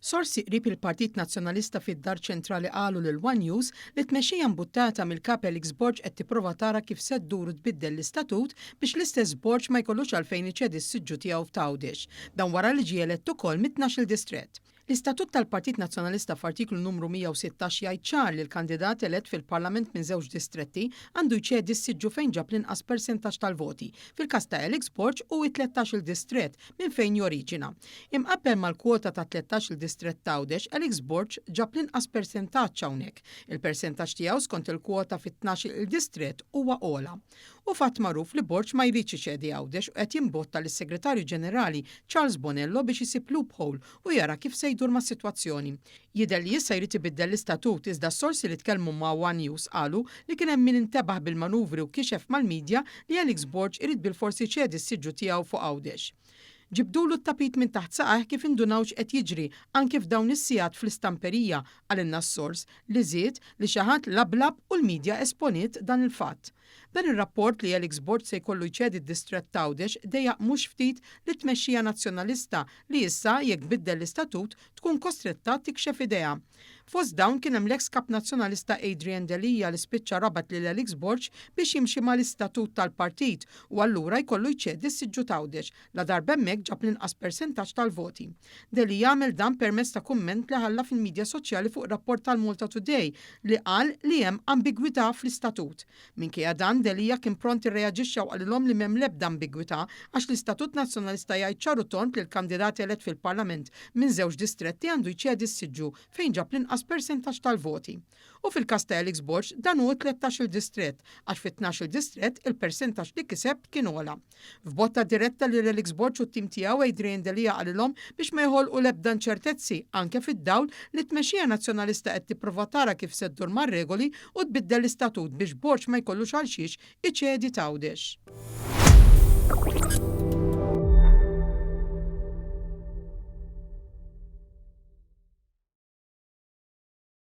Sorsi qrib il-Partit Nazzjonalista fid-Dar Ċentrali qalu lil one News li t-tmexxija mbuttata mill-Kap Alex Borg qed tipprova tara kif se ddur u tbiddel l-istatut biex l-istess Borg ma jkollux għalfejn iċedi s-siġġu tiegħu f'Tgħawdex. Dan wara li ġie elett ukoll mit-tnax-il distrett. L-Istatut tal-Partit Nazzjonalista f'artiklu numru 116 jgħid ċar li l-kandidat elett fil-Parlament minn żewġ distretti għandu jċedi s-siġġu fejn ġab l-inqas persentaġġ tal-voti, fil-każ ta' Alex Borg hu t-tlettax-il distrett minn fejn joriġina. Imqabbel mal-kwota ta' tlettax-il distrett t'Għawdex, Alex Borg ġab l-inqas persentaġġ hawnhekk. Il-persentaġġ tiegħu skont il-kwota fit-tnax-il distrett huwa ogħla. Hu fatt magħruf li Borg ma jridx iċedi Għawdex u qed jimbotta lis-Segretarju Ġenerali Charles Bonello biex isib loophole u jara kif se jdur mas-sitwazzjoni. Jidher li issa jrid ibiddel l-istatut iżda s-sorsi li tkellmu ma' one News qalu li kien hemm min intebaħ bil-manuvri u kixef mal-media li Alex Borg irid bilfors iċedi s-siġġu tiegħu fuq Għawdex. Ġibdulu t-tapit minn taħt saqajh kif indunaw x'qed jiġri anki f'dawn is-sigħat fl-istamperija, qalilna s-sors, li żied li xi ħadd lablab u l-media esponiet dan il-fatt. Dan ir-rapport li Alex Borg se jkollu jċedi d-distrett t'Għawdex dejjaq mhux ftit lit-tmexxija Nazzjonalista li issa, jekk biddel l-istatut, tkun kostretta tikxef idejha. Fost dawn kien hemm l-eks Kap Nazzjonalista Adrian Delia li spiċċa rabat lil Alex Borg biex jimxi mal-istatut tal-partit u allura jkollu jċedi s-siġġu t'Għawdex ladarba hemmhekk ġab l-inqas persentaġġ tal-voti. Delia għamel dan permezz ta' kumment li ħalla fil-midja soċjali fuq rapport tal-Malta Today li qal li hemm ambigwità fl-istatut. Minkejja dan, Delia kien pront irreaġixxa u qalilhom li m'hemm l-ebda ambigwità għax l-istatut Nazzjonalista jgħid ċar u tond li l-kandidat elett fil-Parlament minn żewġ distretti għandu jċedi s-siġġu fejn ġab l-inqas persentaġġ tal-voti. U fil-każ ta' Alex Borg dan hu t-tlettax-il distrett għax fit-tnax-il distrett il-persentaġġ li kiseb kien ogħla. F'botta diretta lil Alex Borg u t-tim tiegħu, Adrian Delia qalilhom biex ma joħolqu l-ebda inċertezzi, anke fid-dawl li t-tmexxija Nazzjonalista qed tipprova tara kif se ddur mar-regoli u tbiddel l-istatut biex Borg ma jkollux għalxiex iċedi t'Għawdex.